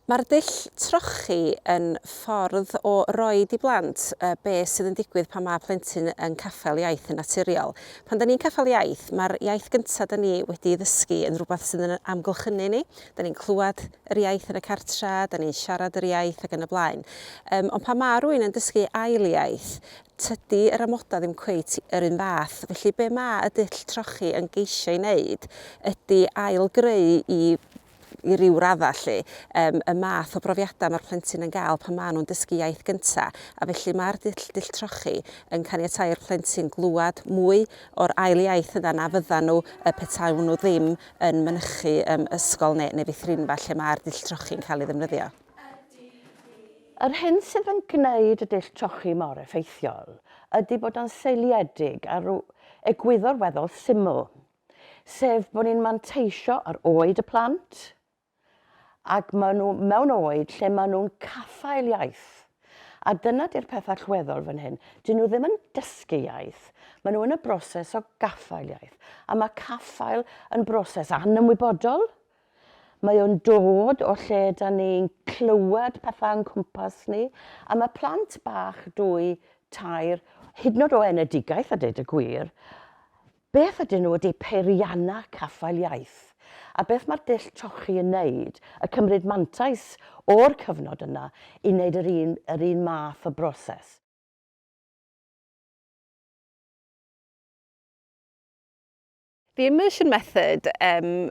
Mae'r dull trochi yn ffordd o roid i blant be sydd yn digwydd pan mae plentyn yn caffael iaith yn naturiol. Pan da ni'n caffael iaith, mae'r iaith gyntaf da ni wedi ei ddysgu yn rhywbeth sydd yn amgylchynu ni. Da ni'n clywed yr iaith yn y cartra, da ni'n siarad yr iaith ac yn y blaen. Um, ond pan mae rhywun yn dysgu ail iaith, tydi yr amodau ddim cweit yr un fath. Felly be mae y dull trochi yn geisio ei wneud ydy ail-greu i i ryw raddau 'lly, yym, y math o brofiadau mae'r plentyn yn gael pan maen nhw'n dysgu iaith gynta, a felly mae'r dull, dull trochi yn caniatáu i'r plentyn glywed mwy o'r ail iaith yna na fyddan nhw yy petawn nhw ddim yn mynychu yym ysgol neu, neu feithrinfa lle mae'r dull trochi'n cael ei ddefnyddio. Yr hyn sydd yn gwneud y dull trochi mor effeithiol ydy bod o'n seiliedig ar ryw egwyddor weddol syml. Sef bod ni'n manteisio ar oed y plant, ac maen nhw mewn oed lle maen nhw'n caffael iaith. A dyna di'r peth allweddol fan hyn. Dyn nhw ddim yn dysgu iaith, maen nhw yn y broses o gaffael iaith. A mae caffael yn broses anymwybodol. Mae o'n dod o lle da ni'n clywed pethau o'n cwmpas ni, a mae plant bach dwy, tair, hyd yn oed o enedigaeth a deud y gwir, Beth ydyn nhw ydy peiriannau caffael iaith, a beth mae'r dull trochi yn wneud, y cymryd mantais o'r cyfnod yna i wneud yr un, yr un math o broses. The immersion method um,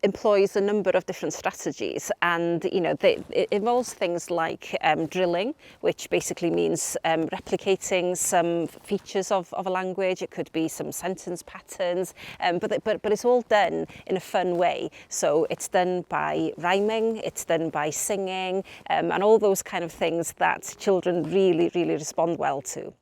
employs a number of different strategies and you know they, it involves things like um, drilling which basically means um, replicating some features of, of a language it could be some sentence patterns um, but, but, but it's all done in a fun way so it's done by rhyming it's done by singing um, and all those kind of things that children really really respond well to.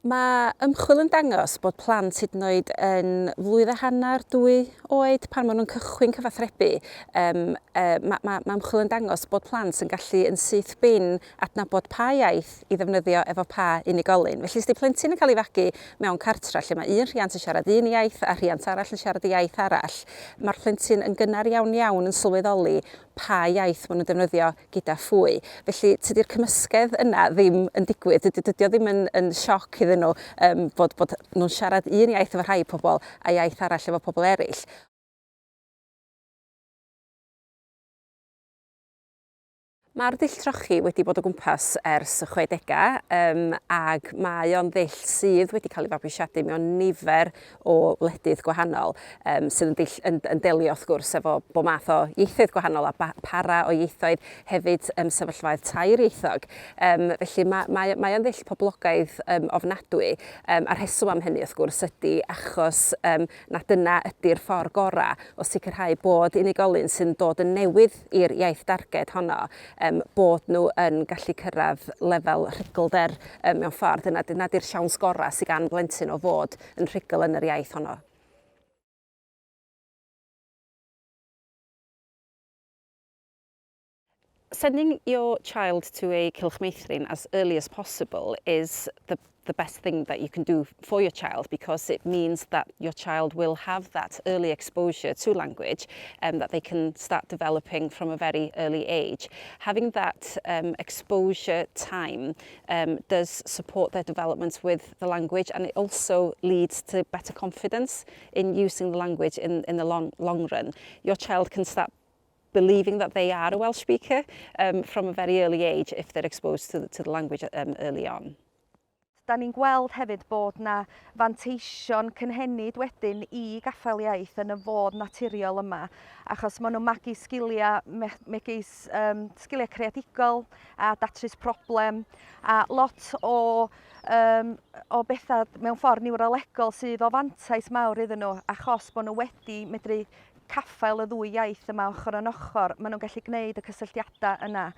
Mae ymchwil yn dangos bod plant hyd yn oed yn flwydd a hanner, dwy oed pan maen nhw'n cychwyn cyfathrebu. Um, uh, mae, mae, mae ymchwil yn dangos bod plant yn gallu yn syth bin adnabod pa iaith i ddefnyddio efo pa unigolyn. Felly, os 'di plentyn yn cael ei fagu mewn cartra lle mae un rhiant yn siarad un iaith a rhiant arall yn siarad iaith arall, mae'r plentyn yn gynnar iawn iawn yn sylweddoli pa iaith maen nhw'n defnyddio gyda phwy. Felly tydi'r cymysgedd yna ddim yn digwydd, dydy, dydy o ddim yn, yn sioc iddyn nhw um, bod, bod nhw'n siarad un iaith efo rhai pobl a iaith arall efo pobl eraill. Mae'r dull trochi wedi bod o gwmpas ers y 60au um, ac mae o'n ddull sydd wedi cael ei fabwysiadu mewn nifer o wledydd gwahanol um, sydd yn, dull, yn, yn delio wrth gwrs efo bob math o ieithoedd gwahanol a para o ieithoedd hefyd um, sefyllfaoedd tairieithog. Um, felly mae, mae, mae o'n ddull poblogaidd um, ofnadwy um, a'r rheswm am hynny wrth gwrs ydy achos um, na dyna ydy'r ffordd gorau o sicrhau bod unigolyn sy'n dod yn newydd i'r iaith darged honno, um, bod nhw yn gallu cyrraedd lefel rhuglder um, mewn ffordd. Dyna, dyna di'r siawns gorau sydd gan blentyn o fod yn rhugl yn yr iaith honno. Sending your child to a Cylch Meithrin as early as possible is the the best thing that you can do for your child because it means that your child will have that early exposure to language and that they can start developing from a very early age. Having that um, exposure time um, does support their development with the language and it also leads to better confidence in using the language in, in the long, long run. Your child can start believing that they are a Welsh speaker um, from a very early age if they're exposed to the, to the language um, early on. Da ni'n gweld hefyd bod 'na fanteision cynhenid wedyn i gaffael iaith yn y fodd naturiol yma, achos maen nhw'n magu sgiliau megis um, sgiliau creadigol a datrys problem a lot o, um, o bethau mewn ffordd niwrolegol sydd o fantais mawr iddyn nhw achos bod nhw wedi medru caffael y ddwy iaith yma ochr yn ochr, maen nhw'n gallu gwneud y cysylltiadau yna.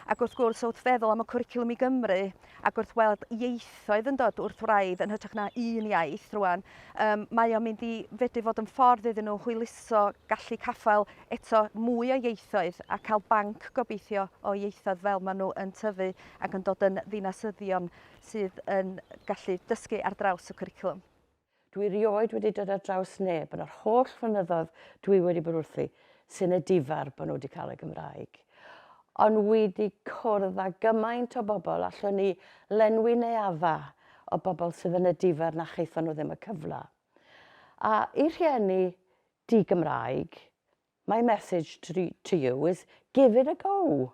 Ac wrth gwrs, wrth feddwl am y cwricwlwm i Gymru, ac wrth weld ieithoedd yn dod wrth wraidd yn hytrach na un iaith rwan, um, mae o'n mynd i fedru fod yn ffordd iddyn nhw hwyluso gallu caffael eto mwy o ieithoedd a cael banc gobeithio o ieithoedd fel maen nhw yn tyfu ac yn dod yn ddinasyddion sydd yn gallu dysgu ar draws y cwricwlwm. Dwi rioed wedi dod ar draws neb yn yr holl flynyddoedd dwi wedi bod wrthi sy'n edifar bod nhw wedi cael y Gymraeg. Ond wi 'di cwrdd â gymaint o bobl, allwn ni lenwi neuadda o bobl sydd yn edifar na chaethon nhw ddim y cyfle. A i rhieni di-Gymraeg, my message to, to you is give it a go.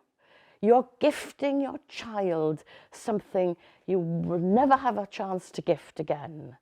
You're gifting your child something you will never have a chance to gift again.